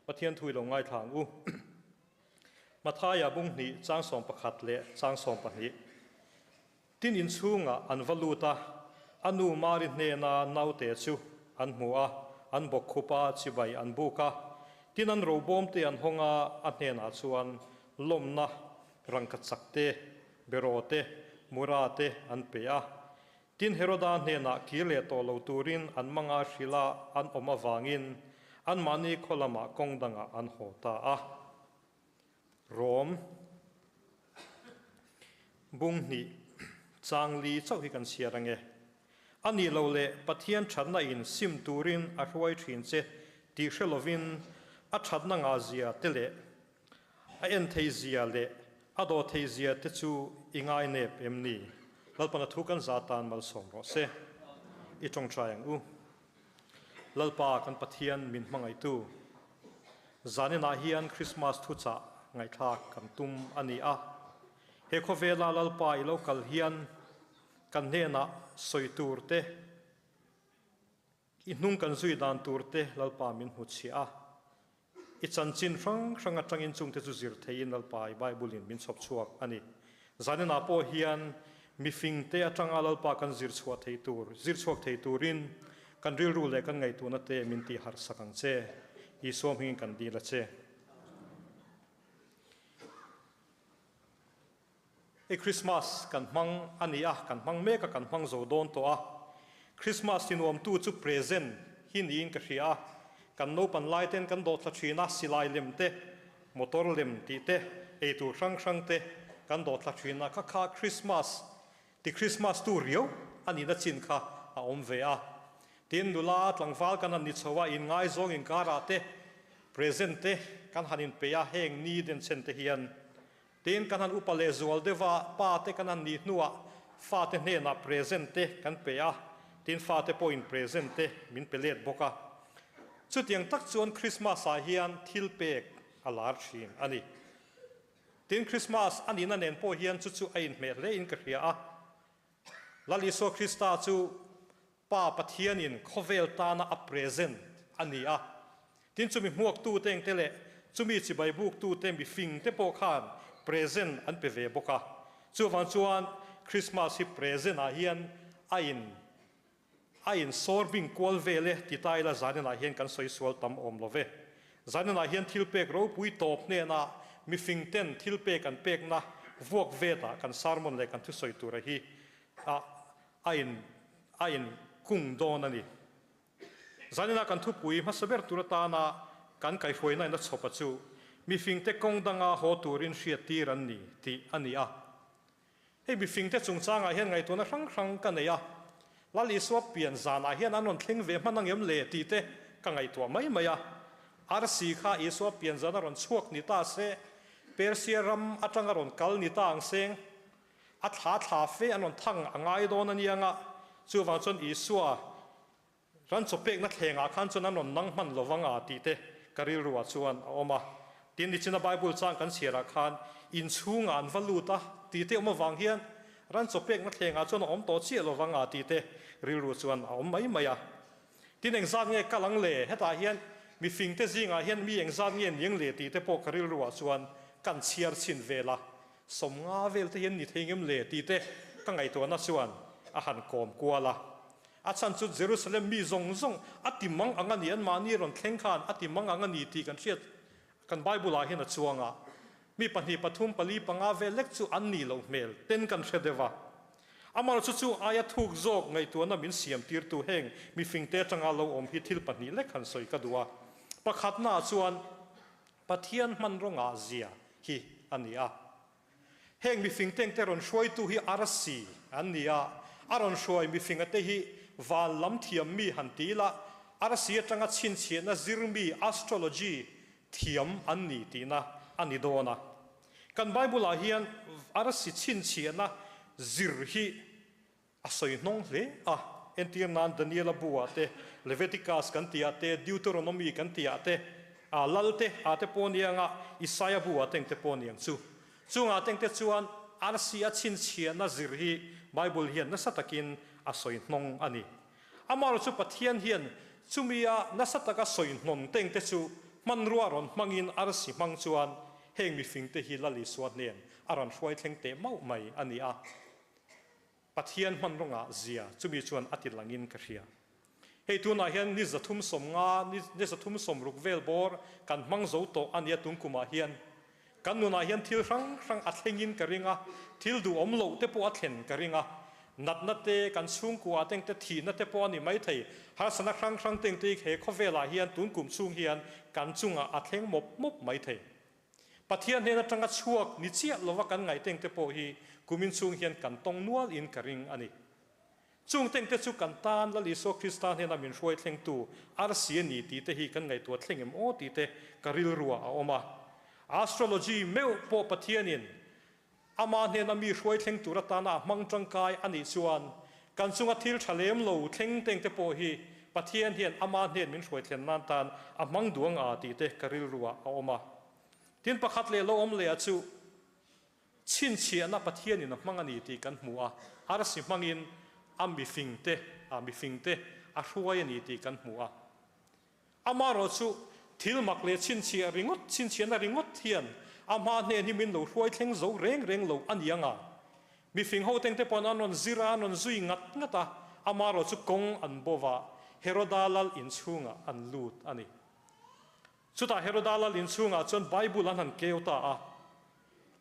Pathian thu i lo ngaithla ang u. Mathaia bung hnih chang 11 leh chang 12. Tin inchhungah an va lut a, a nu Mari hnena naute chu an hmu a, an bawkkhup a, chibai an buk a. Tin an robawm te an hawng a, a hnenah chuan lawmna rangkachak te, beraw te, mura te an pe a. Tin Heroda hnenah kir leh tawh lo turin an manga hrilh a an awm avangin anmahni khaw lamah kawng dangah an haw ta a. Rom bung hnih chang li chauh hi kan chhiar ange. A nih lo leh Pathian thatna in sim turin a hruai thin che tih hre lovin a thatna ngah zia te leh a en thei zia leh a daw thei zia te chu i ngai nep em ni? Lalpana thu kan za tan malsawm rawh se. I tawngtai ang u. Lalpa kan Pathian min hmangaihtu. Zaninah hian Christmas thuchah ngaihthlak kan tum a ni a. He khawvela Lalpa i lo kal hian kan hnenah sawi tur te, i hnung kan zui dan tur te Lalpa min hmu chhiah a. I chanchin hrang hrang atangin chungte chu zir theiin Lalpa i Bible in min chhawp chhuak a ni. Zaninah pawh hian mifing te atanga Lalpa kan zir chhuah thei tur, zir chhuak thei turin kan rilru leh kan ngaihtuahna te min tih harh sak ang che. Isua hmingin kan dil a che. I Christmas kan hmang a ni a, kan hmang mek a, kan hmang zo dawn tawh a. Christmas ti nuamtu chu present hi niin ka hria a, kan naupan lai ten kan dawh thla thin a, silai lem te, motor lem tih te, eitur hrang hrang te kan dawh thla thin a, kha kha Christmas ti Christmas tu riau a nihna chin kha a awm ve a. Tin, nula tlangval kan han ni chho a, inngaizawng inkarah te present te kan han inpeih a, heng ni denchhen te hian Tin, kan han upa leh zual deuh a, pa te kan han nih hnuah fate hnenah present te kan pe a, tin fate pawhin present te min pe let bawk a. Chutiang tak chuan Christmas ah hian thil pek a lar thin a ni. Tin, Christmas a nihna nen pawh hian chu chu a inhmeh hle in ka hria a. Lal Isua Krista chu Pa Pathianin khawvel tana a present a ni a. Tin chumi hmuaktute engte leh chumi chibai buktute mifingte pawh khan present an pe ve bawk a. Chuvang chuan Christmas hi present ah hian a in a in sawrbing kual vel e ti ta ila zaninah hian kan sawi sual tam awm lo ve. Zaninah hian thilpek ropui tawp hnenah mifingten thilpek an pekna vuak vetah kan sermon leh kan thusawi tura hi a a in a in kung dawn a ni. Zanina kan thupui hmasa ber tur atana kan kaihruaina in a chhawp a chu mifingte kawng danga haw turin hriattir an ni tih a ni a. Hei mifingte chungchangah hian ngaihtuahna hrang hrang ka nei a, Lal Isua pian zanah hian an rawn thleng ve hman angem le tih te ka ngaihtuah mai mai a. Arsi kha Isua pian zan a rawn chhuak ni ta se, Persia ram atanga rawn kal ni ta ang seng, A thla thla fe an rawn thang a ngai dawn a nia nga, chuvang chuan Isua ran chaw pekna thlengah khan chuan an rawn nang hman lo vang a tih te ka rilruah chuan a awm a. Tin, nichina Bible chang kan chhiarah khan inchhungah an va lut a tih te awm avang hian ran chaw pekna thlengah chuan a awm tawh chiah lo vang a tih te rilru chuan a awm mai mai a. Tin, engzat nge kal ang le? Hetah hian mifingte zingah hian mi engzat nge niang le tih te pawh ka rilruah chuan kan chhiar chhin vel a. 50 vel te hian ni thei ngem le tih te ka ngaihtuahna chuan a han kawm kual a. A chhan chu Jerusalem mi zawng zawng a ti mang ang a ni, anmahni rawn thleng khan a ti mang ang a ni tih kan hriat kan Bible ah hian a chuang a. Mi pahnih pathum pali panga vel lek chu an nih loh hmel ten kan hre deuh a. Amaherawhchu chu aia thuk zawk ngaihtuahna min siam tirtu heng mifingte atanga lo awm hi thil pahnih lek han sawi ka duh a. Pakhatnaah chuan Pathian hmanraw ngah zia hi a ni a. Heng mifing tengte rawn hruaitu hi arsi an ni a, a rawn hruai mifingate hi van lam thiam mi han ti ila, arsi atanga chhinchhiahna zir mi, astrology, thiam an ni tihna a ni dawn a. Kan Bible-ah hian arsi chhinchhiahna zir hi A sawi hnawng hle a, entir nan Daniela bu ah te, Leviticus kan tih ah te, Deuteronomy kan tih ah te, a lal te ah te pawh ni anga Isaiah bu ah te engte pawh ni ang chu. Chung ah te engte chuan arsi a chhinchhiahna zir hi Bible hian nasa takin a sawi hnawng a ni. Amaherawhchu Pathian hian chumi a nasa taka sawi hnawn te engte chu hmanrua rawn hmangin arsi hmang chuan heng mifingte hi Lal Isua hnen a rawn hruai thleng teh mauh mai a ni a. Pathian hmanraw ngah zia chumi chuan a ti langin ka hria. Hei tunah hian ni 350, ni 360 vel bawr kan hmang zo tawh a nia tun kumah hian. Kan nunah hian thil hrang hrang a thlengin ka ring a, thil duhawm loh te pawh a thlen ka ring a. Natna te, kan chhungkua teng te, thihna te pawh a ni maithei. Harsatna hrang hrang teng te he khawvelah hian tun kum chhung hian kan chungah a thleng mawp mawp maithei. Pathian hnen atanga chhuak ni chiah lova kan ngaih teng te pawh hi kumin chhung hian kan tawng nual in ka ring a ni. Chung teng te chu kan tan Lal Isua Krista hnena min hruai thlengtu arsi a ni tih te hi kan ngaihtuah thleng em aw tih te ka rilruah a awm a. Astrology meuh pawh Pathianin ama hnena mi hruai thleng tur atana a hmang tangkai a nih chuan kan chunga thil tha lem lo thleng teng te pawh hi Pathian hian ama hnen min hruai thlen nan tan a hmang duang a tih te ka rilruah a awm a. Tin pakhat leh lo awm leh a chu Chhinchhiahna Pathianin a hmang a ni tih kan hmu a, arsi hmangin a mifingte a mifingte a hruai a ni tih kan hmu a. Amaherawh chu thil mak leh chhinchhiah ringawt chhinchhiahna ringawt hian a hma hnen hi min lo hruai thleng zo reng reng lo a ni ang a. Mifing ho tengte paw'n an rawn zir a, an rawn zui ngat ngat a, amaherawh chu kawng an bo va, Heroda lal inchhungah an lut a ni. Chutah Heroda lal inchhungah chuan Bible an han keu ta a.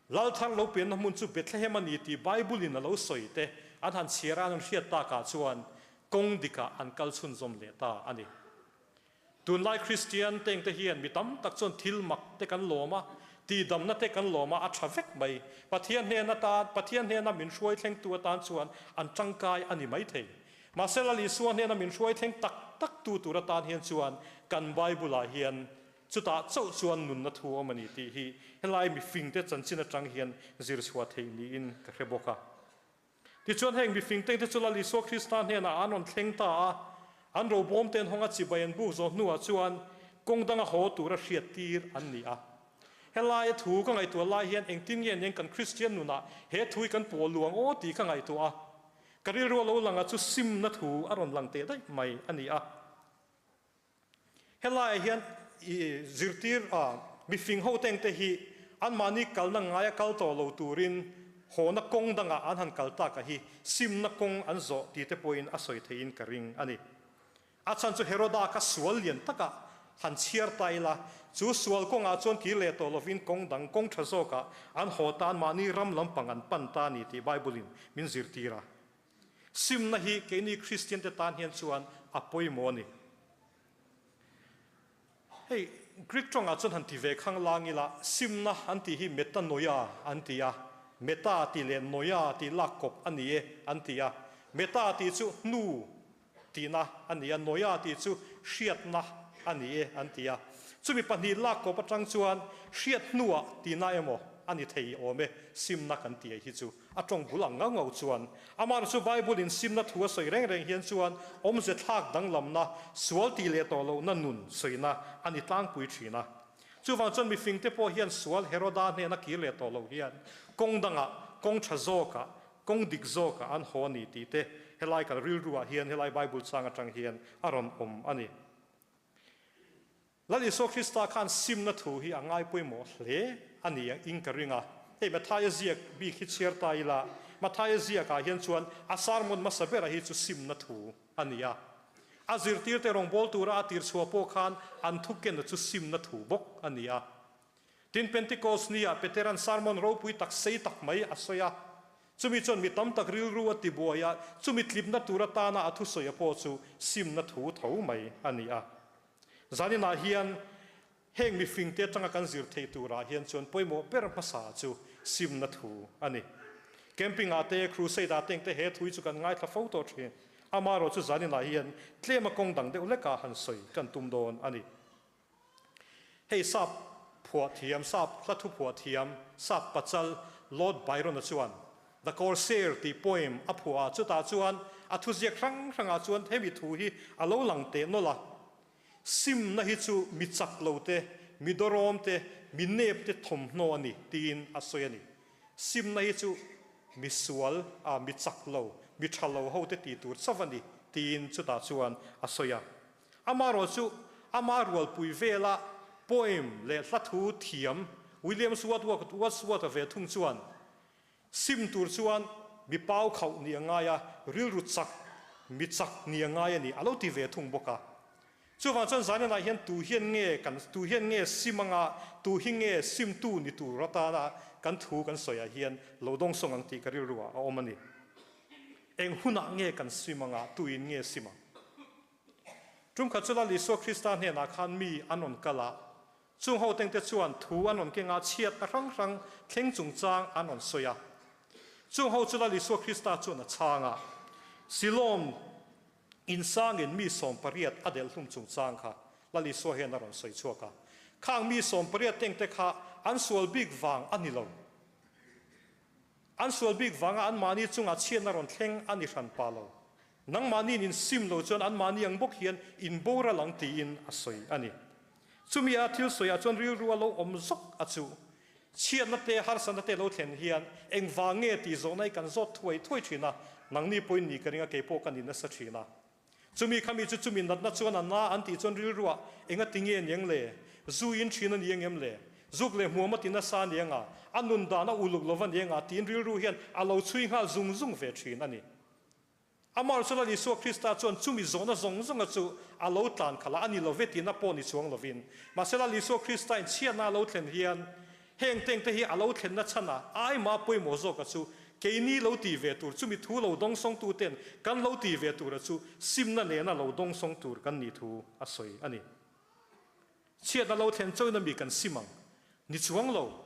Lal thar lo pianna hmun chu Bethlehem a ni tih Bible in a lo sawi te an han chhiar a, an han hriat takah chuan kawng dikah an kal chhunzawm leh ta a ni. Tunlai Kristian tengte hian mi tam tak chuan thil mak te kan lawm a, tihdamna te kan lawm a, a tha vek mai. Pathian hnen atan, Pathian hnena min hruai thlengtu atan chuan an tangkai a ni maithei. Mahse Lal Isua hnena min hruai thleng tak tak tu tur atan hian chuan kan Bible ah hian chutah chauh chuan nunna thu awm a ni tih hi helai mifingte chanchin atang hian zir chhuah theih niin ka hre bawk a. Tichuan heng mifingte te chu Lal Isua Krista hnenah an rawn thleng ta a, an robawm ten hawnga chibai an buk zawh hnuah chuan kawng danga haw tura hriat tir an ni a. Helaia thu ka ngaihtuah lai hian engtin nge nen kan Kristian nunah he thu hi kan pawl luang aw tih ka ngaihtuah a. Ka rilru a lo lang a chu simna thu a rawn lang teh daih mai a ni a. Helaiah hian i zirtir a mifing ho tengte hi anmahni kalna ngaia kal tawh lo turin hawna kawng dangah an han kal tak a hi simna kawng an zawh ti te pawhin a sawi theihin ka ring a ni. A chhan chu Heroda kha sual lian takah han chhiar ta ila, chu sual kawngah chuan kir leh tawh lovin kawng dang, kawng tha zawkah an haw ta, anmahni ram lampang an pan ta a ni tih Bible-in min zirtir a. Simna hi keini Kristiante tan hian chuan a pawimawh a ni. Hei Greek tawngah chuan han ti ve khang lang ila, simna an tih hi metanoia an ti a, meta tih leh noia tih lak kawp a ni e an ti a. Meta tih chu hnu tihna a ni a, noia tih chu hriatna a ni e an ti a. Chumi pahnih lak kawp atang chuan hriat hnuah tihna emaw a ni thei awm e, simna kan tih hi chu a tawng bul ang ngau ngau chuan. Amah chu Bible in simna thu a sawi reng reng hian chuan awmze thlak danglamna, sual tih leh tawh lohna nun sawina a ni tlangpui thin a. Chuvang chuan mifingte pawh hian sual Heroda hnena kir leh tawh loh hian kawng dangah, kawng tha zawkah, kawng dik zawkah an haw a ni tih te helai kan rilruah hian helai Bible chang atang hian a rawn awm a ni. Lal Isua Krista khan simna thu hi a ngai pawimawh hle a ni in ka ring a. Hei Mathaia ziak bik hi chhiar ta ila, Mathaia ziakah hian chuan a sermon hmasa bera hi chu simna thu a ni a. A zirtirte rawngbâwl tura a tir chhuah pawh khan an thu kenna chu simna thu bawk a ni a. Tin, Pentecost nia Petera'n sermon ropui tak sei tak mai a sawi a. Chumi chuan mi tam tak rilru a ti buai a, chumi tlipna tur atana a thusawi a pawh chu simna thu tho mai a ni a. Zaninah hian heng mifingte atanga kan zir theih turah hian chuan pawimawh ber hmasa chu simna thu a ni. Camping-ah te, crusade-ah te engte he thu hi chu kan ngaithla fo tawh thin. Amaherawhchu zaninah hian tlema kawng dang deuh hlekah han sawi kan tum dawn a ni. Hei sap phuah thiam, sap hla thu phuah thiam, sap pachal Lord Byron-a chuan The Corsair tih poem a phuah a, chutah chuan a thuziak hrang hrangah chuan hemi thu hi a lo lang teh nawlh a, Simna hi chu mi chak lo te, mi dawrawm te, mi nep te thawmhnaw a ni tiin a sawi a ni. Simna hi chu mi sual, a mi chak lo, mi tha lo ho te tih tur chauh a ni tiin chutah chuan a sawi a. Amaherawhchu, ama rualpui vela. Poem leh hla thu thiam Williams Wordsworth-a ve thung chuan, Sim tur chuan mi pau khauh nih a ngai a, rilru chak, mi chak nih a ngai a ni, a lo ti ve thung bawk a. Chuvang chuan Zaninah hian tu hian nge kan tu hian nge sim anga tu hi nge simtu ni tur atana kan thu kan sawiah hian lo dawngsawng ang tih ka rilruah a awm a ni. Eng hunah nge kan sim anga tuin nge sim ang? Tumkhat chu Lal Isua Krista hnenah khan mi an rawn kal a, chung ho tengte chuan thu an rawn keng a, chhiatna hrang hrang thleng chungchang an rawn sawi a. Chung ho chu Lal Isua Krista chuan a chhang a, Silawm insangin mi 18 a delh hlum chungchang kha Lal Isua hian a rawn sawi chhuak a. Khang mi 18 tengte kha an sual bik vang a ni lo. An sual bik vanga anmahni chungah chhiatna rawn thleng a ni hran pah lo. Nangmahniin in sim lo chuan anmahni ang bawk hian in boral ang tiin a sawi a ni. Chumi a thil sawiah chuan rilru a lo awm zawk a chu. Chhiatna te, harsatna te lo thlen hian engvang nge tih zawhna hi kan zawt thuai thuai thin a, nangni pawhin ni ka ring a, keipawh ka ni nasa thin a. Chumi khami chu chumi natna chuan a na an tih chuan rilruah enga ti nge niang le? Zu in thin a ni ang em le? Zuk leh hmuam a ti nasa a ni ang a, a nun dan a uluk lova ni ang a tiin rilru hian a lo chhui nghal zung zung ve thin a ni. Amah chu Lal Isua Krista chuan chumi zawhna zawng zawnga chu a lo tlan khalh a, a ni lo ve tihna pawh ni chuang lovin. Mahse Lal Isua Krista in chhiatna a lo thlen hian Heng tengte hi a lo thlenna chhan a aima pawimawh zawka chu keini lo ti ve tur, chumi thu lo dawngsawngtuten kan lo ti ve tura chu simna nena lo dawngsawng tur kan nih thu a sawi a ni. Chhiatna lo thlen chawina mi kan sim ang ni chuang lo.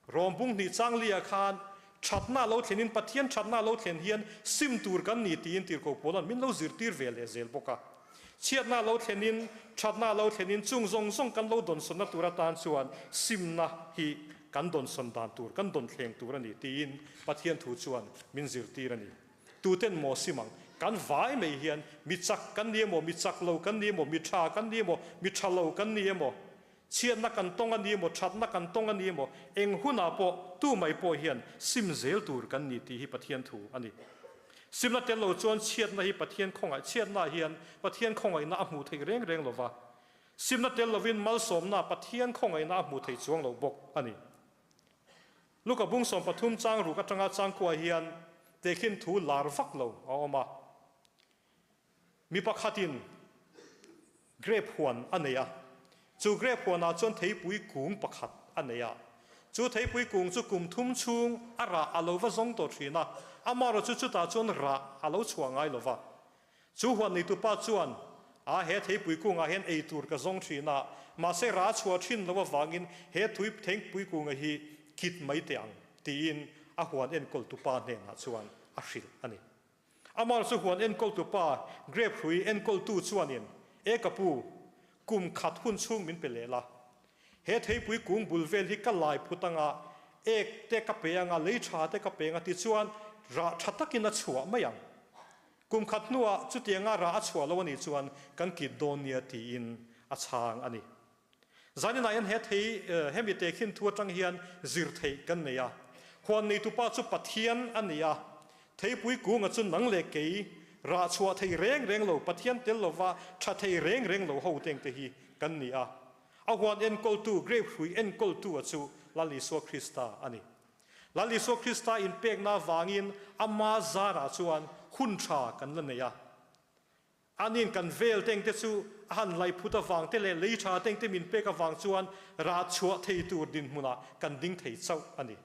Rawm bung hnih changlia khan thatna lo thlenin Pathian thatna lo thlen hian sim tur kan ni tiin tirhkoh Paula'n min lo zirtir ve leh zel bawk a. Chhiatna lo thlenin, thatna lo thlenin chung zawng zawng kan lo dawnsawnna tur atan chuan simna hi kan dawnsawn dan tur, kan dawn thleng tur a ni tiin Pathian thu chuan min zirtir a ni. Tuten maw sim ang? Kan vai mai hian mi chak kan ni emaw, mi chak lo kan ni emaw, mi tha kan ni emaw, mi tha lo kan ni emaw, chhiatna kan tawng a ni emaw, thatna kan tawng a ni emaw, eng hunah pawh tu mai pawh hian sim zel tur kan ni tih hi Pathian thu a ni. Simna tel lo chuan chhiatna hi Pathian khawngaih chhiatna hian Pathian khawngaihna a hmuh theih reng reng lova, simna tel lovin malsawmna Pathian khawngaihna a hmuh theih chuang lo bawk a ni. Luka bung 13 chang ruk atanga changkua hian tehkhin thu lar vak lo a awm a. Mi pakhatin grape huan a nei a, chu grape huanah chuan theipui kung pakhat a nei a. Chu theipui kung chu kum thum chhung a rah a lo va zawng tawh thin a, amaherawh chu chutah chuan rah a lo chhuah ngai lo va. Chu huan neitupa chuan, A, he theipui kungah hian ei tur ka zawng thin a, mahse rah a chhuah thin lo avangin he thui theipui kunga hi kit mai teh ang, tiin a huan enkawltupa hnenah chuan a hrilh a ni. Amah chu huan enkawltu pa, grape hrui enkawltu chuanin, E ka pu, kum khat hun chhung min pe leh la. He theipui kung bul vel hi ka lai phut anga, ek te ka pe anga, lei tha te ka pe anga tichuan rah tha takin a chhuah mai ang. Kum khat hnuah chutianga rah a chhuah lo anih chuan kan kit dawn nia tiin a chhang a ni. Zaninah hian he thei hemi tehkhin thu atang hian zir theih kan nei a. Huan neitupa chu Pathian a ni a, theipui kunga chu nang leh kei rah chhuah thei reng reng lo, Pathian tel lova tha thei reng reng lo ho tengte hi kan ni a. A huan enkawltu, grape hrui enkawltu a chu Lal Isua Krista a ni. Lal Isua Krista inpekna avangin ama zarah chuan hun tha kan la nei a. Anin kan vel tengte chu a han lai phut avang te leh lei tha tengte min pek avang chuan rah chhuah thei tur dinhmunah kan ding thei chauh a ni.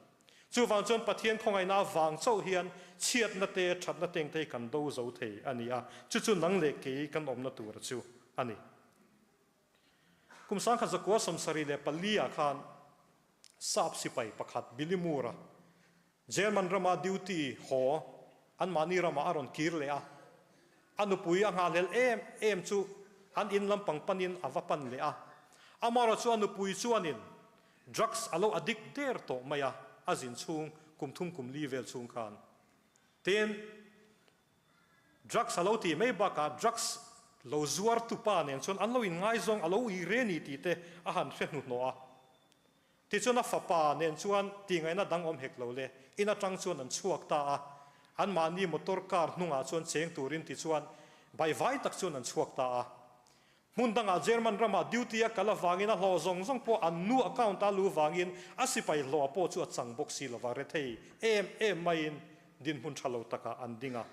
Chuvang chuan Pathian khawngaihna avang chauh hian chhiatna te thatna tengte hi kan do zo thei a ni a, chu chu nang leh kei kan awmna tura chu a ni. Kum 1974 ah khan Sap sipai pakhat Billy Moore-a German rama duty haw anmahni ramah a rawn kir leh a, a nupui a nghahlel em em chu an in lampang panin a va pan leh a. Amaherawh chu a nupui chuanin drugs a lo addict der tawh mai a, a zin chhung kum thum kum li vel chhung khan. Tin, drugs a lo tih mai bakah drugs lo zuartu pa nen chuan an lo inngaizawng a lo ui re ni tih te a han hre hnuhnawh a. Tichuan a fapa nen chuan tihngaihna dang awm hek lo le, in atang chuan an chhuak ta a, anmahni motor car hnungah chuan cheng turin tichuan baihvai tak chuan an chhuak ta a. Hmun dangah German ramah duty a kal avangin a hlawh zawng zawng pawh an nu account a lu vangin a sipai hlawh pawh chu a chang bawk si lova, rethei em em maiin dinhmun tha lo takah an ding a.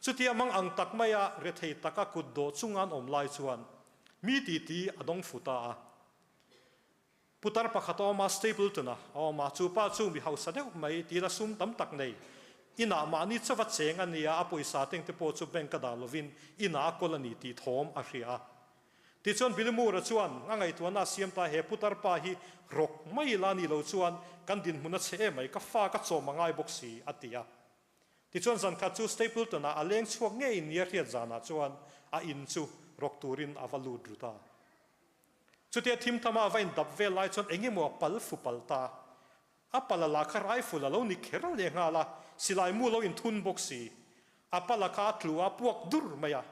Chutia mang ang tak maia rethei taka kut dawh chunga an awm lai chuan mi titi a dawng fu ta a. Putar pakhat a awm a, Stapleton-a a awm a, chu pa chu mi hausa deuh mai tila sum tam tak nei. Inah mahni chauva cheng a nia, a pawisa tengte pawh chu bank a dah lovin inah a kawl a ni tih thawm a hria a. Tichuan Billy Moore-a chuan a ngaihtuahna a siam ta, he putar pa hi rawk mai ila ni lo chuan kan dinhmun a chhe em mai, ka fa ka chawm a ngai bawk si, a ti a. Tichuan zankhat chu Stapleton-a a leng chhuak ngei nia hriat zanah chuan a in chu rawk turin a va lut ru ta. Chutia thim thama a va indap vel lai chuan eng emaw a pal fu pal ta. A pal a la kha rifle a lo ni kher leh nghal a, silai mu lo inthun bawk si. A pal a kha a tlu a, a puak dur mai a.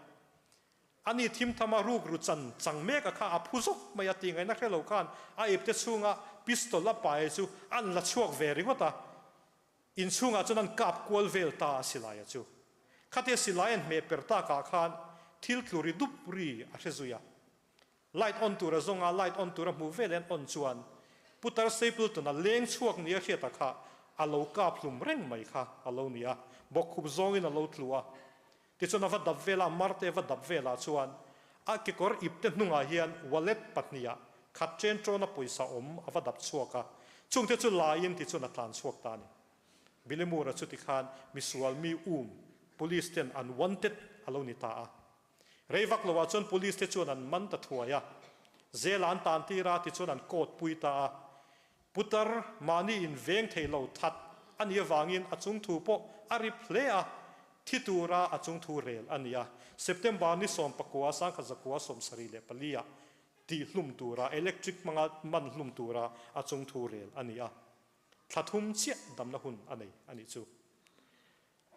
Ani thim thama rukru chan chang mek a kha a phu zawk mai a, tihngaihna hre lo khan a ipte chhunga pistol a pai chu an la chhuak ve ringawt a. Inchhungah chuan an kap kual vel ta a silaia chu. Khatia silai an hmeh per takah khan thil tlu ri dup ri a hre zui a. Light on tur a zawng a, light on tur a hmuh vel en on chuan Putar Stapleton-a leng chhuak nia hriata kha a lo kap hlum reng mai kha a lo ni a, bawkkhup zawngin a lo tlu a. Tichuan a va dap vel a, Marte va dap velah chuan a kekawr ipte hnungah hian wallet pahniha khat chen tawna pawisa awm a va dap chhuak a, chungte chu laiin tichuan a tlan chhuak ta a ni. Billy Moore-a chu tikhan misual mi um police ten an wanted a lo ni ta a. Rei vak loah chuan police te chuan an man ta thuai a, zela an tan tir a, tichuan an court pui ta a. Putar mahni in veng thei lo that a nih avangin a chung thu pawh a rip hle a, thi tura a chung thu rel a ni a. September ni 19 1974 ah tih hlum tura electric hmanga man hlum tura a chung thu rel a ni a. Thla thum chiah damna hun a nei a nih chu.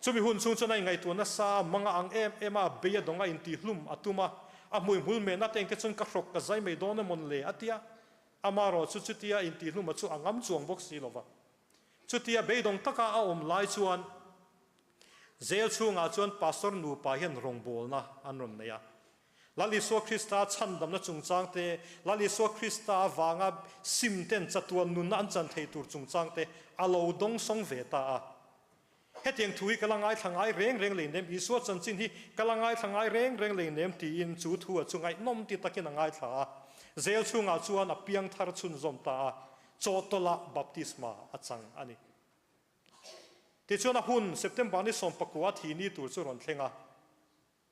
Chumi hun chhung chuan a inngaihtuah nasa a, manga ang em em a, bei a dawng a, intihhlum a tum a, a hmuihmul mehna te engte chuan ka hrawk ka zai mai dawn emawn le a ti a, amaherawh chu chutia intihhlum a chu a ngam chuang bawk si lova. Chutia beidawng taka a awm lai chuan jail chhungah chuan pastor nupa hian rawngbawlna an rawn nei a. Lal Isua Krista chhandamna chungchang te, Lal Isua Krista avanga sim ten chatuan nunna an chan thei tur chungchang te a lo dawngsawng ve ta a. Hetiang thu hi ka la ngaithla ngai reng reng lei nem, Isua chanchin hi ka la ngaithla ngai reng reng lei nem tiin chu thu a chu ngaihnawm ti takin a ngaithla a. Zel chhungah chuan a piang thar chhunzawm ta a, chawhtawlh-ah baptisma a chang a ni. Tichuan a hun September ni 19 thi ni tur chu rawn thleng a.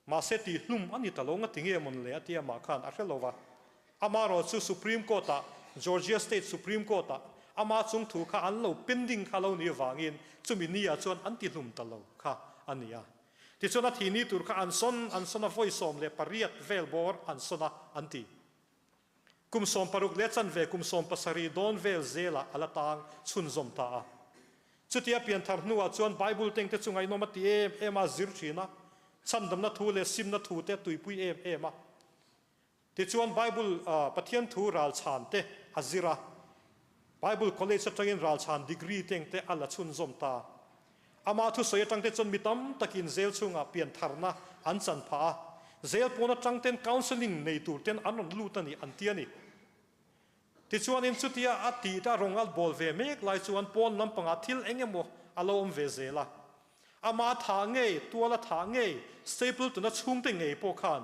Mahse tih hlum a ni ta lo nga ti nge mawn le a ti amah khan a hre lo va. Amaherawh chu Supreme Court ah, Georgia State Supreme Court ah ama chung thu kha an lo pending kha lo ni avangin chumi ni ah chuan an ti hlum ta lo kha a ni a. Tichuan a thih ni tur kha an sawn an sawn a vawi 18 vel bawr an sawn a an ti. Kum 60 leh chanve kum 70 dawn vel zelah a la tang chhunzawm ta a. Chutia pianthar hnuah chuan Bible tengte chu ngaihnawm a ti em em a, zir thin a, chhandamna thu leh simna thu te a tuipui em em a. Tichuan Bible Pathian thu ralchhan te a zir a, Bible College atangin ralchhan degree tengte a la chhunzawm ta. Amah thusawi atang te chuan mi tam takin zel chhungah piantharna an chan phah a, zel pawn atang ten counselling nei tur ten an rawn lut a ni an ti a ni. Tichuanin chutia a tih ta rawng a bawl ve mek lai chuan pawn lampangah thil eng emaw a lo awm ve zel a. Amah a thah ngei, tual a thah ngei, Stapleton-a chhungte ngei pawh khan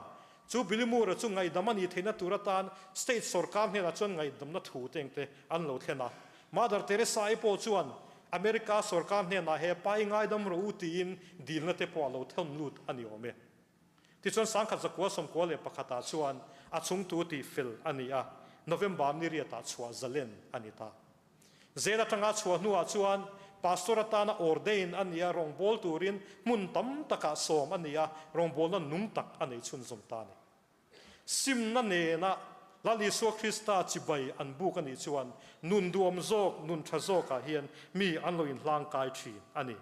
chu Billy Moore-a chu ngaihdam a nih theihna tur atan state sorkar hnenah chuan ngaihdamna thu te engte an lo thlen a. Mother Teresa-i pawh chuan America sorkar hnenah he pa i ngaidam rawh u tiin dilna te pawh a lo thawn lut a ni awm e. Tichuan 1991 ah chuan a chhungtu tih fel a ni a, November ni riatah chhuah zalen a ni ta. Zel atanga chhuah hnuah chuan Pastor atana ordain a ni a, rawngbâwl turin hmun tam takah sawm a ni a, rawngbâwlna nung tak a nei chhunzawm ta a ni. Simna nena Lal Isua Krista chibai an buk a nih chuan nun duhawm zawk, nun tha zawkah hian mi an lo inhlangkai thin a ni.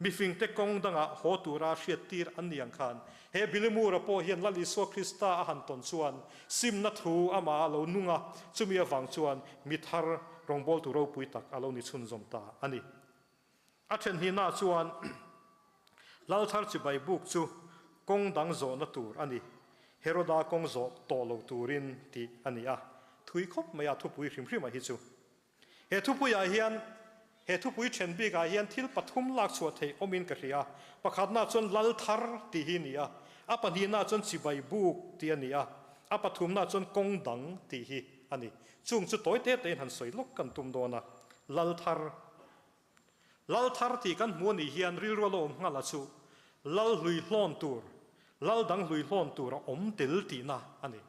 Mifingte kawng dangah haw tura hriattir an ni ang khan he Billy Moore-a pawh hian Lal Isua Krista a han tawn chuan simna thu amah a lo nung a, chumi avang chuan mi thar rawngbawltu ropui tak a lo ni chhunzawm ta a ni. A then hnihnaah chuan Lal thar chibai buk chu kawng dang zawhna tur a ni. Heroda kawng zawh tawh lo turin tih a ni a, thui khawp mai a thupui hrim hrim a hi chu. He thupuiah hian he thupui then bikah hian thil pathum lak chhuah theih awmin ka hria. Pakhatna chuan lal thar tih hi a ni a, a pahnihna chuan chibai buk tih a ni a, a pathumna chuan kawng dang tih hi a ni. Chung chu tawi te tein han sawi lawk kan tum dawn a, lal thar. Lal thar tih kan hmu a nih hian rilru a lo awm nghal a chu lal hlui hlawn tur, lal dang hlui hlawn tur a awm tel tihna a ni.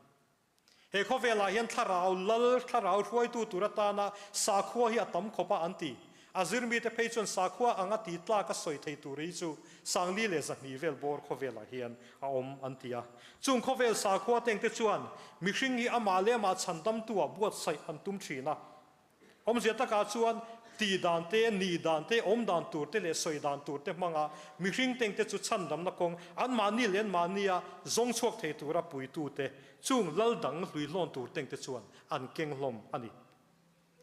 He khawvelah hian thlarau lal, thlarau hruaitu tur atana sakhua hi a tam khawp a an ti. A zirmite phei chuan sakhua anga ti tlak a sawi thei tur hi chu 4200 vel bawr khawvelah hian a awm an ti a. Chung khawvel sakhua tengte chuan mihring hi amah leh amah chhandamtu-ah buatsaih an tum thin a. Awmzia takah chuan tih dan te, nih dan te, awm dan tur te leh sawi dan tur te hmanga mihring tengte chu chhandamna kawng anmahni leh anmahnia zawng chhuak thei tura puitute chung lal dang hlui hlawn tur tengte chuan an keng hlawm a ni.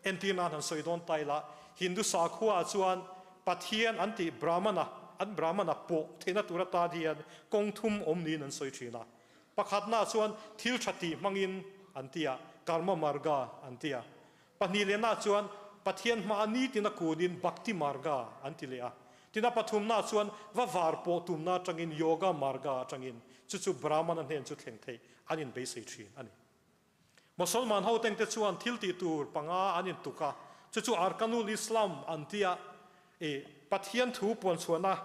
Entir nan han sawi dawn ta ila, Hindu sakhuaah chuan Pathian an tih Brahmana, an Brahmana pawh theihna tur atan hian kawng thum awm niin an sawi thin a. Pakhatnaah chuan thil tha tih hmangin an ti a, Karma Marga an ti a. Pahnihlenaah chuan Pathian hmaa nitin a kunin Bhakti Marga an ti leh a. Tina pathumnaah chuan va var pawh tumna atangin Yoga Marga atangin chu chu Brahmana hnen chu thleng theih an inbeisei thin a ni. Mosolman ho tengte chuan thil tih tur panga an intuk a, chu chu Arkanul Islam an ti a, i Pathian thu puanchhuahna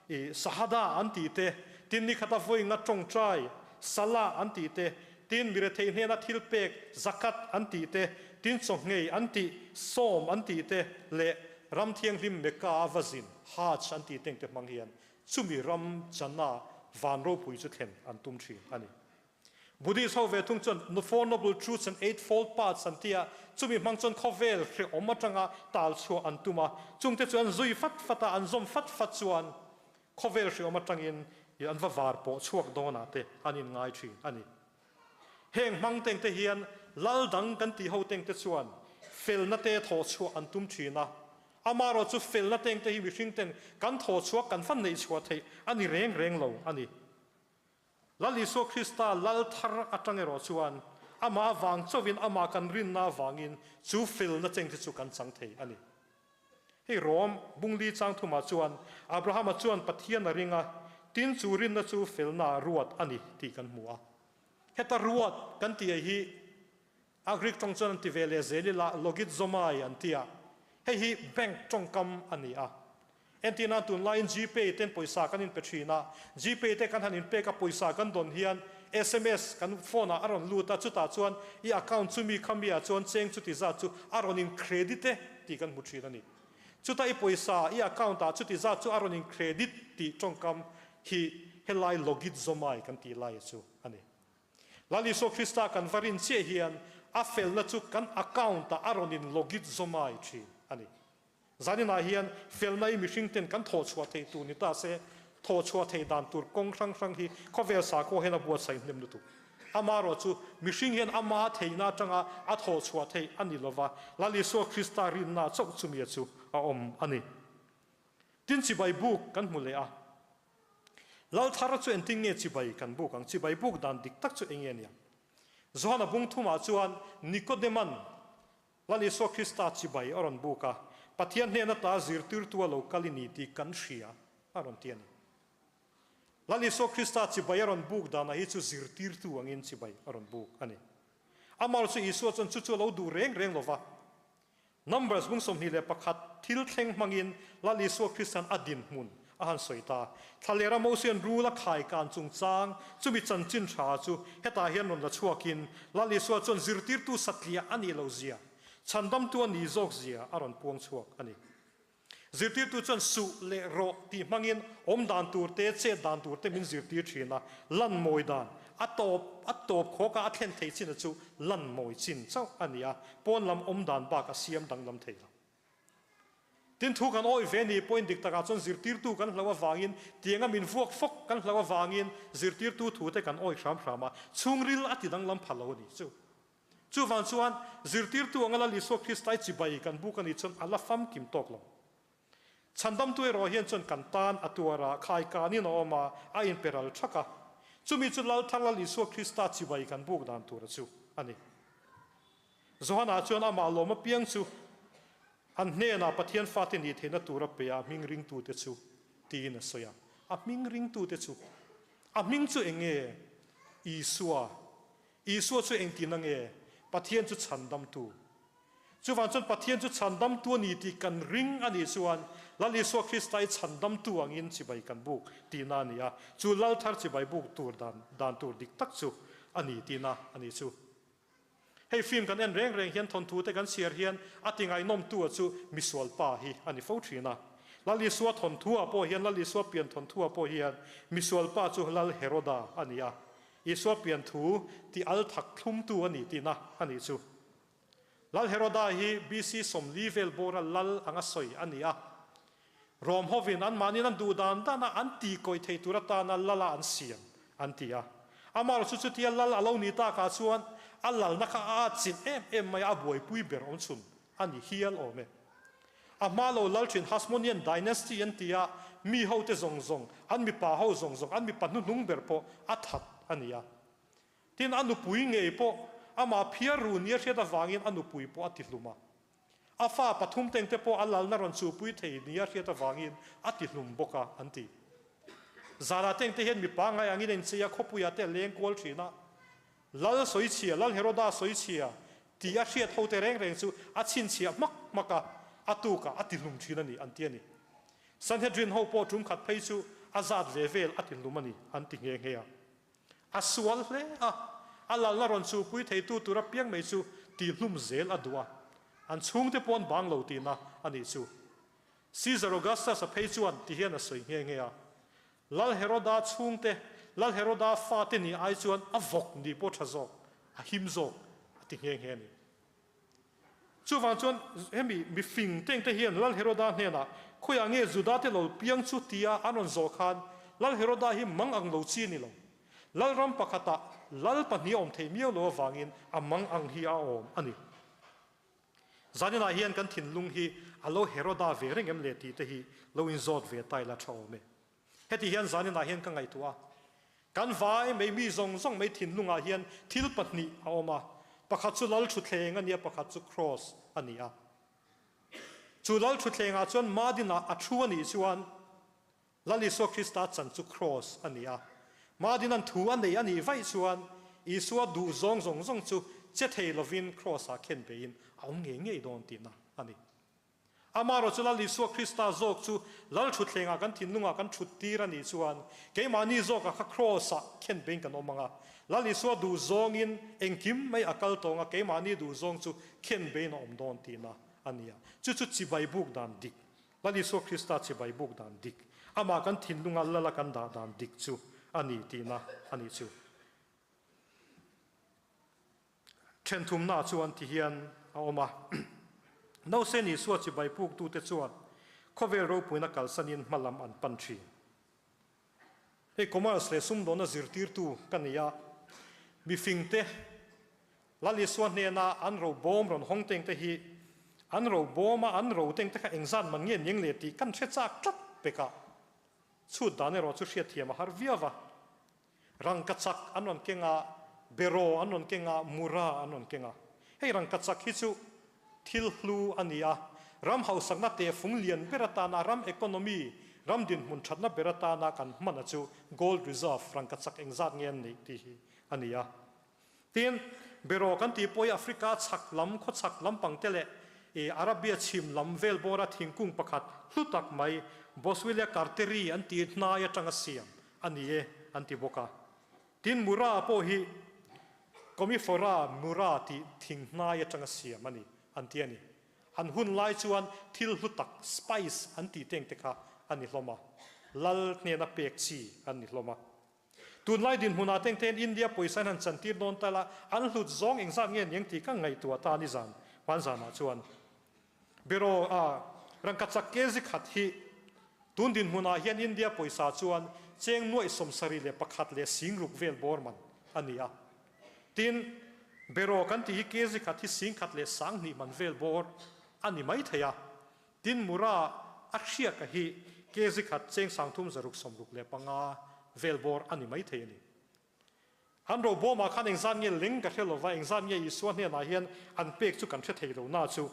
i Shahada an tih te, tin ni khata vawi nga tawngtai, Salah, an tih te, tin mirethei hnena thil pek, Zakat, an tih te, tin chawhngei an tih, Sawm, an tih te leh ram thianghlim Mecca a va zin, Hajj, an tih tengte hmang hian chumi ram Jannah van ropui chu thlen an tum thin a ni. Buddhist ho ve thung chuan The Four Noble Truths and Eightfold Paths an ti a, chumi hmang chuan khawvel hrehawm atanga tal chhuah an tum a, chungte chu an zui fat fat a, an zawm fat fat chuan khawvel hrehawm atangin an va var pawh chhuak dawnah te an inngai thin a ni. Heng hmang tengte hian lal dang kan tih ho tengte chuan felna te thawh chhuah an tum thin a, amaherawh chu felna tengte hi mihring ten kan thawh chhuah kan fan neih chhuah theih a ni reng reng lo a ni. Lal Isua Krista lal thar atang erawh chuan amah avang chauhin amah kan rinna avangin chu felna chengte chu kan chang thei a ni. Hei Rom bungli chang thumah chuan Abrahama chuan Pathian a ring a, tin chu rinna chu felnaah ruat a ni tih kan hmu a. Heta ruat kan tih hi a Greek tawng chuan an ti ve leh zel ila logizomai an ti a, hei hi bank tawngkam a ni a. Entirna tunlaiin Gpay ten pawisa kan inpe thin a, Gpay te kan han inpek a pawisa kan dawn hian sms kan phone ah a rawn lut a, chutah chuan i account chumi khami ah chuan cheng chuti zat chu a rawn in credit e tih kan hmu thin a ni. Chuta i pawisa i account ah chuti zat chu a rawn in credit tih tawngkam hi helai logizomai kan tih lai chu a ni. Lal Isua Krista kan va rin chiah hian a felna chu kan account ah a rawn in logizomai thin a ni. Zaninah hian felna i mihring ten kan thawhchhuah theih tur ni ta se, thawhchhuah theih dan tur kawng hrang hrang hi khawvel sakhua hian a buatsaih hnem lutuk. Amaherawh chu mihring hian ama theihna atanga a thawhchhuah theih a ni lova, Lal Isua Krista rinna chauh chumia chu a awm a ni. Tin chibai buk kan hmu leh a. Lal thar chu engtin nge chibai kan buk ang? Chibai buk dan dik tak chu eng nge nia? Johana bung thumah chuan Nikodeman Lal Isua Krista chibai a rawn buk a, Pathian hnen ata zirtirtu a lo kal i ni tih kan hria, a rawn ti a ni. Lal Isua Krista chibai a rawn buk danah hi chu zirtirtu angin chibai a rawn buk a ni. Amah chu Isua chuan chu chu a lo duh reng reng lo va. Numbers bung 21 thil thleng hmangin Lal Isua Krista'n a dinhmun a han sawi ta. Thlalera Mosian rul a khai kan chungchang chumi chanchin tha chu hetah hian rawn la chhuakin Lal Isua chuan zirtirtu satliah a nih loh zia, chhandamtu a nih zawk zia a rawn puang chhuak a ni. Zirtirtu chuan suh leh rawh tih hmangin awm dan tur te, chet dan tur te min zirtir thin a, lan mawi dan a tawp a tawp khawka a thlen theih chin chu lan mawi chin chauh a ni a, pawn lam awm dan bak a siam danglam thei lo. Tin thu kan awih ve ni pawhin dik takah chuan zirtirtu kan hlo avangin tianga min vuak fawk kan hlo avangin zirtirtu thu te kan awih hram hram a, chhungril a ti danglam pha lo a ni chu. Chuvang chuan zirtirtu anga Lal Isua Kristai chibai kan buk a nih chuan a la famkim tawk lo. Chhandamtu erawh hian chuan kan tan a tuar a, khaikanin a awm a, a inpe ral thak a. Chumi chu Lal thar Lal Isua Krista chibai kan buk dan tura chu a ni. Johana chuan amah lawm apiang chu an hnenah Pathian fate nih theihna tura pe a hming ringtute chu tiin a sawi a. A hming ringtute chu. A hming chu eng nge? Isua. Isua chu engtin a nge? Pathian chu chhandamtu. Chuvang chuan Pathian chu chhandamtu a ni tih kan ring a nih chuan Lal Isua Krista hi chhandamtu angin chibai kan buk tihna a ni a, chu Lal thar chibai buk tur dan dan tur dik tak chu a ni tihna a ni chu. Hei film kan en reng reng hian thawnthu te kan chhiar hian a ti ngaihnawmtu a chu misual pa hi a ni fo thin a. Lal Isua thawnthu ah pawh hian Lal Isua pian thawnthu ah pawh hian misual pa chu Lal Heroda a ni a, Isua pian thu ti al thak thlumtu a ni tihna a nih chu. Lal Heroda hi BC 40 vel bawra lal anga sawi a ni a. Rom hovin anmahniin an duh dan dana an tih kawih thei tur atana lala an siam an ti a. Amaherawh chu chutia lal a lo nih takah chuan a lalna kha a atchilh em em mai a, a buaipui ber awm chhun a ni hial awm e. A hma lo lal thin Hasmonean dynasty an ti a, mi hote zawng zawng, an mipa ho zawng zawng, an mipa hnuhnung ber pawh a that a ni a. Tin, a nupui ngei pawh amah phiar ru nia hriat avangin a nupui pawh a tihlum a. A fa pathum tengte pawh a lalna rawn chupui thei nia hriat avangin a tihlum bawk a, an ti. Zara tengte hian mipa ngai angin a inchei a, khawpuiah te a leng kual thin a. Lal sawichhia, Lal Heroda sawichhia tih a hriat hote reng reng chu a chhinchhiah hmak hmak a, a tukah a tihlum thin a ni, an ti a ni. Sanhedrin ho pawh tum khat phei chu a zat ve vel a tihlum a ni, an ti nghe nghe a. A sual hle a, a lalna rawn chupui theitu tur apiang mai chu tihlum zel a duh a, an chhungte pawh an bang lo tihna a nih chu. Caesar Augustus-a phei chuan ti hian a sawi nghe nghe a, Lal Heroda chhungte, Lal Heroda fate nih ai chuan a vawk nih pawh tha zawk, a him zawk a ti nghe nghe a ni. Chuvang chuan hemi mifing tengte hian Lal Heroda hnenah, Khawiah nge Judate lo piang chu? tia an rawn zawh khan, Lal Heroda hi mang ang lo chi a ni lo. Lal ram pakhatah lal pahnih a awm thei miau lo avangin a mang ang hi a awm a ni. Zaninah hian kan thinlung hi a lo Heroda ve reng em le tih te hi lo inzawt ve ta ila tha awm e. Heti hian zaninah hian ka ngaihtuah a, kan vai mai mi zawng zawng mai thinlungah hian thil pahnih a awm a, pakhat chu lal thutthleng a ni a, pakhat chu kraws a ni a. Chu lal thutthlengah chuan Madinah a thu a nih chuan Lal Isua Krista chan chu kraws a ni a. Madinan thu a nei a nih vaih chuan Isua duh zawng zawng zawng chu che thei lovin kraws-ah khen beiin a awm ngei ngei dawn tihna a ni. Amaherawh chu Lal Isua Krista zawk chu Lal thutthlengah kan thinlungah kan thut tir a nih chuan keimahni zawkah kha kraws-ah khen beiin kan awm ang a. Lal Isua duh zawngin engkim mai a kal tawng a, keimahni duh zawng chu khen beiin a awm dawn tihna a ni a. Chu chu chibai buk dan dik, Lal Isua Krista chibai buk dan dik, amah kan thinlunga Lala kan dah dan dik chu a ni tihna a nih chu. Thenthumna chuan ti hian a awm a, Nausên Isua chibai puktute chuan khawvel ropuina kalsanin hma lam an pan thin. Hei commerce leh sumdawnna zirtirtu ka ni a, mifingte Lal Isua hnena an ro bawm rawn hawng tengte hi an ro bawma an ro tengte kha engzat man nge niang le tih kan hre chak tlat pek a, chhut dan erawh chu hriatthiam a har viau va. Rangkachak an rawn keng a, beraw an rawn keng a, mura an rawn keng a. Hei rangkachak hi chu thil hlu a ni a, ram hausakna tehfung lian ber atana ram economy, ram dinhmun thatna ber atana kan hman a chu gold reserve rangkachak engzat nge an neih tih hi a ni a. Tin, beraw kan tih pawh hi Africa chhak lam, khaw chhak lampang te leh Arabia chhim lam vel bawra thingkung pakhat hlu tak mai Boswellia carteri an tih hnai atanga siam a ni e an ti bawk a. Tin, Mura pawh hi Commiphora mura tih thing hnai atanga siam a ni an ti a ni. An hun lai chuan thil hlu tak spice an tih teng te kha a ni hlawm a, lal hnena pek chi an ni hlawm a. Tunlai dinhmunah teng tein India pawisa in han chantir dawn ta la, an hlut zawng engzat nge niang tih ka ngaihtuah ta ni zan hmanzanah chuan. Beraw a rangkachak kg khat hi tun dinhmunah hian India pawisa chuan cheng nuaih 71 leh 6000 vel bawr man a ni a. Tin, beraw kan tih hi kg khat hi 10,000 leh 2000 man vel bawr a ni mai thei a. Tin, Mura a hriaka hi kg khat cheng 3665 vel bawr a ni mai thei a ni. An robawmah khan engzat nge leng ka hre lova, engzat nge Isua hnenah hian an pek chu kan hre thei lo na chu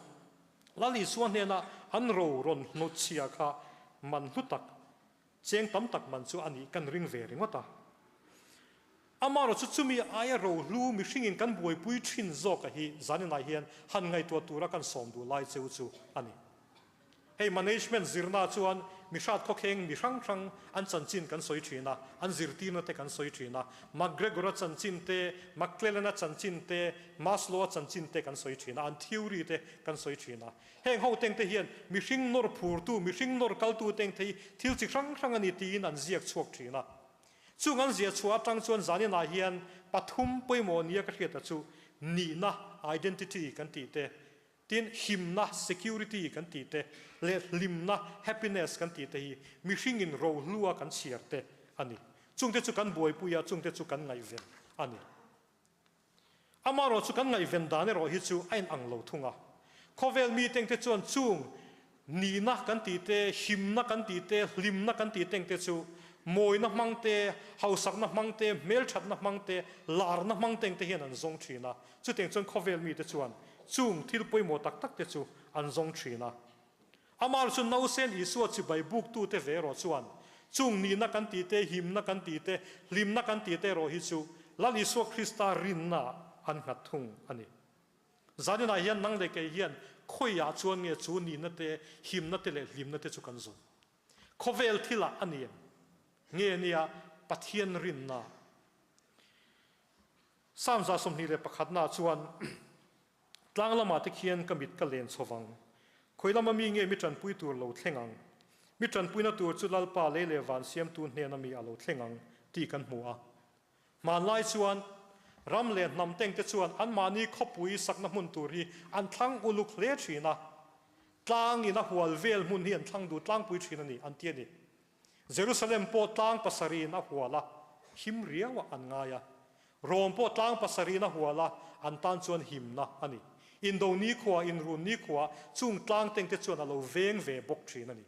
Lal Isua hnena an ro rawn hnawtchhia kha man hlu tak, cheng tam tak man chu a nih kan ring ve ringawt a. Amaherawh chu chumi aia rohlu mihringin kan buaipui thin zawka hi zaninah hian han ngaihtuah tura kan sawm duh lai cheu chu a ni. Hei management zirna chuan mi hrat khawkheng mi hrang hrang an chanchin kan sawi thin a, an zirtirna te kan sawi thin a. McGregor-a chanchin te, McClellan-a chanchin te, Maslow-a chanchin te kan sawi thin a, an theory te kan sawi thin a. Heng ho teng te hian mihring nawr phurtu, mihring nawr kaltu teng te hi thil chi hrang hrang a ni tiin an ziak chhuak thin a. Chung an ziah chhuah atang chuan zaninah hian pathum pawimawh nia ka hriat a chu nihna, identity, kan tih te, Tin, himna, security, kan tih te leh hlimna, happiness, kan tih te hi mihringin rohlua kan chhiar te a ni. Chungte chu kan buaipui a, chungte chu kan ngaihven a ni. Amaherawhchu kan ngaihven dan erawh hi chu a inang lo thung a. Khawvel mitengte chuan chung nihna kan tih te, himna kan tih te, hlimna kan tih tengte chu mawina hmang te, hausakna hmang te, hmelthatna hmang te, larna hmang tengte hian an zawng thin a. Chutiang chuan khawvel mite chuan chung thil pawimawh tak tak te chu an zawng thin a. Amah chu nausen Isua chibai buktute ve erawh chuan chung nihna kan tih te, himna kan tih te, hlimna kan tih te erawh hi chu Lal Isua Krista rinnaah an nghat thung a ni. Zaninah hian nang leh kei hian khawiah chuan nge chu nihna te, himna te leh hlimna te chu kan zawn? Khawvel thilah a ni em? Nge nia Pathian rinna? Psalm 21 na chuan tlang lamah te khian ka mit ka len chho vang. Khawi lama mi nge mi tanpui tur lo thleng ang? Mi tanpuina tur chu Lalpa lei leh van siamtu hnena mi a lo thleng ang tih kan hmu a. Hmanlai chuan ram leh hnam tengte chuan anmahni khawpui sakna hmun tur hi an thlang uluk hle thin a. Tlangin a hual vel hmun hi an thlang duh tlangpui thin a ni, an ti a ni. Jerusalem pawh tlang pasarih in a hual a, him riauah an ngai a. Rom pawh tlang pasarih in a hual a, an tan chuan himna a ni. Indo nikhua, inrun nikhua, chung tlang tengte chuan a lo veng ve bawk thin a ni.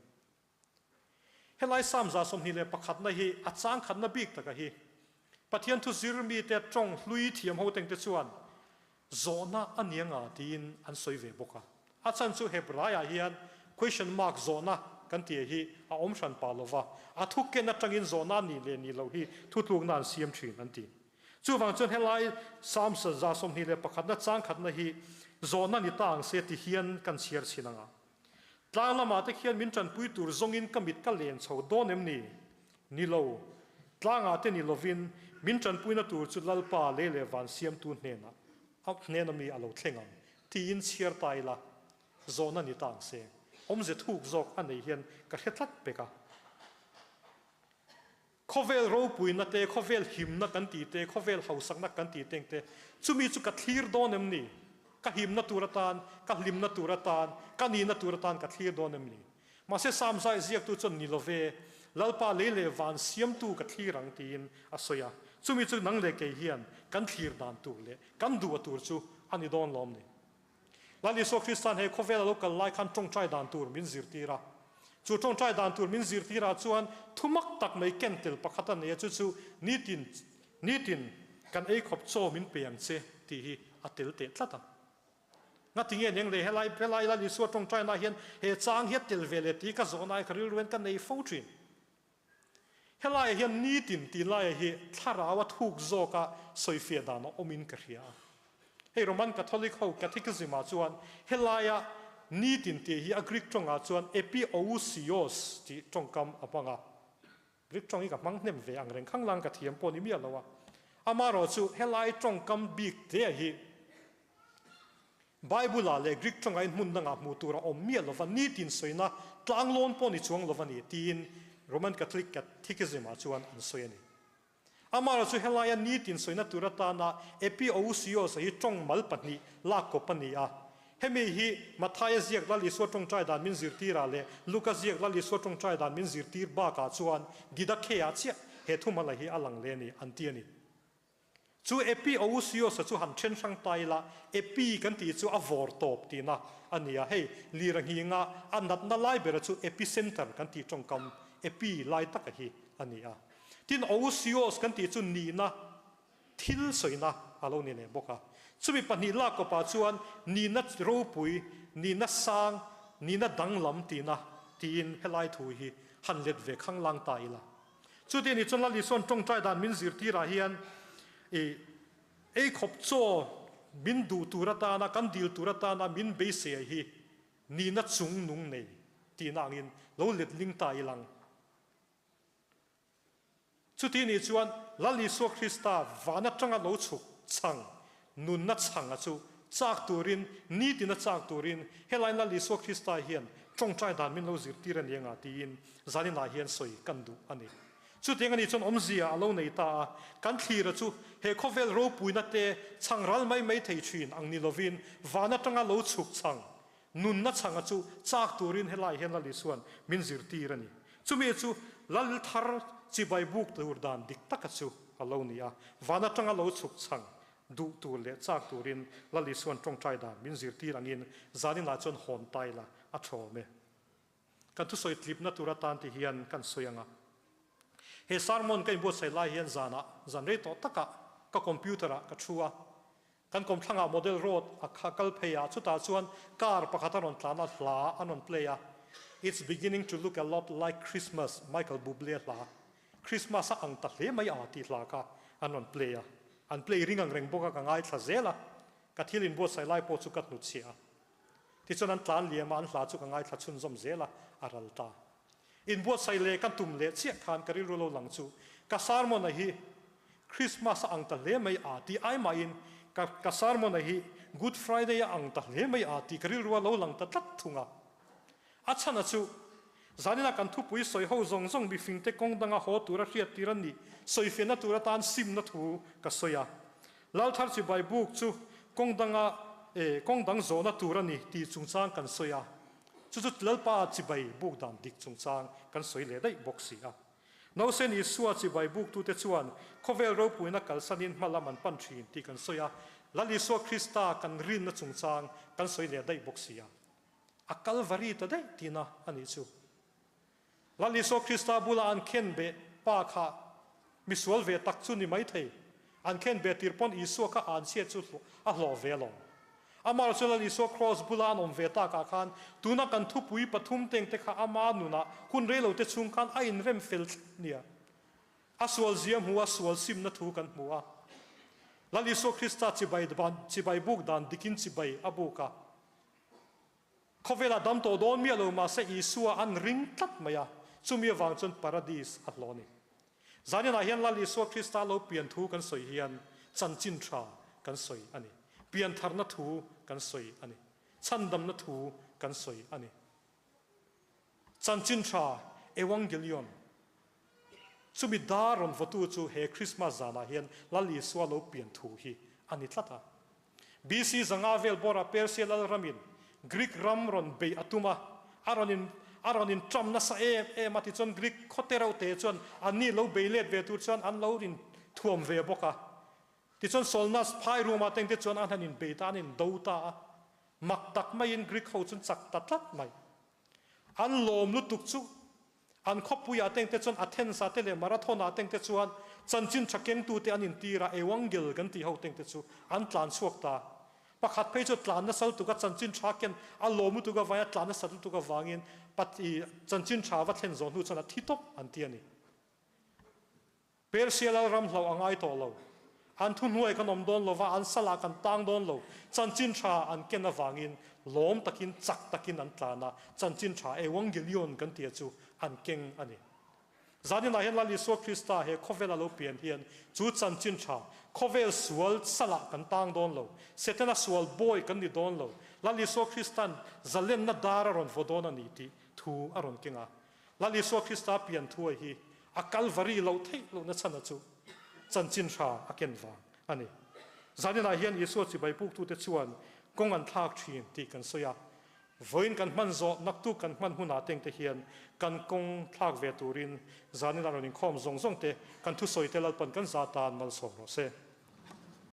Helai Psalm 21 na hi a chang khatna bik taka hi Pathian thu zir mite tawng hlui thiam ho tengte chuan Zawhna a ni anga tiin an sawi ve bawk a. A chhan chu Hebraiah hian question mark zawhna kan tih hi a awm hran pah lova, a thu ken atangin zawhna a nih leh nih loh hi thutlukna an siam thin an ti. Chuvang chuan helai Psalm 21 na chang khatna hi zawhna ni ta ang se ti hian kan chhiar chhin anga. Tlang lamah te khian min tanpui tur zawngin ka mit ka len chho dawn em ni? Ni lo. Tlangah te ni lovin min tanpuina tur chu Lalpa lei leh van siamtu hnenah a hnena mi a lo thleng ang tiin chhiar ta ila, zawhna ni ta ang se. Awmze thuk zawk a nei hian ka hre tlat pek a. Khawvel ropuina te, khawvel himna kan tih te, khawvel hausakna kan tih teng te, chumi chu ka thlir dawn em ni? Ka himna tur atan, ka hlimna tur atan, ka nihna tur atan ka thlir dawn em ni? Mahse Psalm zai ziaktu chuan ni lo ve, Lalpa lei leh van siamtu ka thlir ang tiin a sawi a. Chumi chu nang leh kei hian kan thlir dan tur leh kan duh a tur chu a ni dawn lawm ni? Lal Isua Krista'n he khawvel a lo kal lai khan tawngtai dan tur min zirtir a. Chu tawngtai dan tur min zirtirah chuan thu mak tak mai ken tel pakhat a nei a, chu chu nitin nitin kan ei khawp chaw min pe ang che tih hi a tel teh tlat a. Ngatinge neng le helai helai Lal Isua tawngtainah hian he chang hi a tel ve le tih ka zawhna hi ka rilru hian ka nei fo thin. Helaiah hian nitin tih laiah hi thlarau a thuk zawka sawifiah dan a awmin ka hria a. Hei Roman Catholic ho Catechism ah chuan helaia nitin tih hi a Greek tawngah chuan epiousios tih tawngkam a hmang a. Greek tawng hi ka hmang hnem ve ang reng khanglang ka thiam pawh ni miah lo a. Amaherawhchu helai tawngkam bik te hi Bible-ah leh Greek ṭawngah in hmun dangah hmuh tur a awm miah lova, nitin sawina tlanglawn pawh ni chuang lova ni, tiin Roman Catholic Catechism-ah chuan an sawi a ni. Amaherawhchu chu helaia nitin sawina tur atana epiousios hi ṭawng mal pahnih lak kawp a ni a. Hemi hi Mathaia ziak Lal Isua ṭawngṭai dan min zirtirah leh Luka ziak Lal Isua ṭawngṭai dan min zirtir bakah chuan Didakhe-ah chiah he thumal hi a lang leh a ni, an ti a ni. Chu epi ousios-a chu han then hrang ta ila, epi kan tih chu a vawr tawp tihna a ni a, hei lir a nghinga a natna lai bera chu epicenter kan tih tawngkam epi lai taka hi a ni a. Tin, ousios kan tih chu nihna, thil sawina a lo ni leh bawk a. Chumi pahnih lak kawpah chuan nihna ropui, nihna sang, nihna danglam tihna tiin helai thu hi han let ve khanglang ta ila. Chuti ni chuan Lal Isua'n tawngtai dan min zirtirah hian i ei khawp chaw min duh tur atana, kan dil tur atana min beisei hi nihna chung nung nei tihna angin lo letling ta ilang. Chuti nih chuan Lal Isua Krista van atanga lo chhuk chhang nunna chhanga chu chak turin, nitina chak turin helai Lal Isua Krista hian tawngtai dan min lo zirtir a ni anga tiin zaninah hian sawi kan duh a ni. Chutiang a nih chuan awmzia a lo nei ta a, kan thlira chu he khawvel ropuina te chhang ral mai mai thei thin ang ni lovin van atanga lo chhuk chhang Nunna chhanga chu chak turin helai hian Lal Isua'n min zirtir a ni. Chumi chu Lal thar chibai buk tur dan dik taka chu a lo ni a. Van atanga lo chhuk chhang duh tur leh chak turin Lal Isua'n tawngtai dan min zirtir angin zaninah chuan hawn ta ila a thawm e. Kan thusawi tlipna tur atan ti hian kan sawi ang a. He sermon ka inbuatsaih lai hian zanah zan rei tawh takah ka computer-ah ka thu a. Kan kawmthlangah model road a kha kal phei a, chutah chuan car pakhat a rawn tlan a, hla an rawn play a, It's beginning to look a lot like Christmas, Michael Bublé hla, Christmas a ang ta hle mai a tih hla kha an rawn play a, an play ring ang reng bawk a, ka ngaithla zel a, ka thil inbuatsaih lai pawh chu ka hnutchhiah a. Tichuan an tlan liam a, an hla chu ka ngaithla chhunzawm zel a, a ral ta. Inbuatsaih leh ka tum leh chiah khan ka rilru lo lang chu ka sermon-a hi Christmas a ang ta hle mai a tih ai mahin ka ka sermon-a hi Good Friday a ang ta hle mai a tih ka rilru a lo lang ta tlat thung a. A chhana chu zanina kan thupui sawi ho zawng zawng mifingte kawng danga haw tura hriat tir a nih sawifiahna tur atan simna thu ka sawi a. Lalthar chibai buk chu kawng danga kawng dang zawhna tur a ni tih chungchang kan sawi a. Chu chu Lalpa chibai buk dan dik chungchang kan sawi leh daih bawk si a. Nausen Isua chibai buktute chuan khawvel ropuina kalsanin hma lam an pan thin tih kan sawi a, Lal Isua Krista kan rinna chungchang kan sawi leh daih bawk si a. A Kalvari ta daih tihna a nih chu. Lal Isua Krista bula an khen beh pa kha misual ve tak chu ni maithei. An khen beh tir pawn Isua kha an chhiat chu a hlawh ve alawm. Amah chu Lal Isua Kraws bula an awm ve takah khan tuna kan thupui pathum teng te kha ama nunah hun reilo te chhung khan a inrem fel thlap nia. A sual zia hmu a sual simna thu kan hmu a. Lal Isua Krista chibai chibai buk dan dikin chibai a buk a. Khawvelah dam tawh dawn miah lo mahse Isua an ring tlat mai a, chumi avang chuan Paradis a hlawh a ni. Zaninah hian Lal Isua Krista lo pian thu kan sawi hian chanchin tha kan sawi a ni. Piantharna thu kan sawi a ni. Chhandamna thu kan sawi a ni. Chanchin tha, Euangelion, chumi dar rawn vawtu chu he Krismas zanah hian Lal Isua lo pian thu hi a ni tlat a. BC 500 vel bawrah Persia lal ramin Greek ram rawn beih a tum a, a rawn in a rawn in ṭam nasa em em a, tichuan Greek khawte reuh te chuan anni lo bei let ve tur chuan an lo in thuam ve bawk a. Tichuan Solnas phai ruamah te engte chuan an han in bei ta, an in do ta a. Mak tak maiin Greek ho chuan chak ta tlat mai. An lawm lutuk chu An khawpuiah te engte chuan Athens-ah te leh Marathon-ah te engte chuan chanchin tha kengtute an intir a, Euangel kan tih ho te engte chu an tlan chhuak ta. Pakhat phei chu tlan nasa lutuk a, chanchin tha ken a lawm lutuk avangin a tlan nasat lutuk avangin chanchin tha va thlen zawh hnu chuan a thi tawp an ti a ni. Persia lal ram hlauh a ngai tawh lo. An thuhnuai kan awm dawn lova, an salah kan tang dawn lo. Chanchin tha an ken avangin lawm takin, chak takin an tlan a, chanchin tha, euangelion kan tia chu an keng a ni. Zaninah hian Lal Isua Krista he khawvel a lo pian hian chu chanchin tha, khawvel sual salah kan tang dawn lo, Setana sual bawi kan ni dawn lo, Lal Isua Kristan zalenna dar a rawn vaw dawn a ni tih thu a rawn keng a. Lal Isua Krista pian thuai hi a Kalvari loh theih lohna chhana chu chanchin hra a ken vang a ni. Zaninah hian Isua chibai puktute chuan kawng an thlak thin tih kan sawi a, vawiin kan hman zawh naktuk kan hman hunah tengte hian kan kawng thlak ve turin zaninah rawn inkhawm zawng zawngte kan thusawite Lalpan kan za tan malsawm rawh se.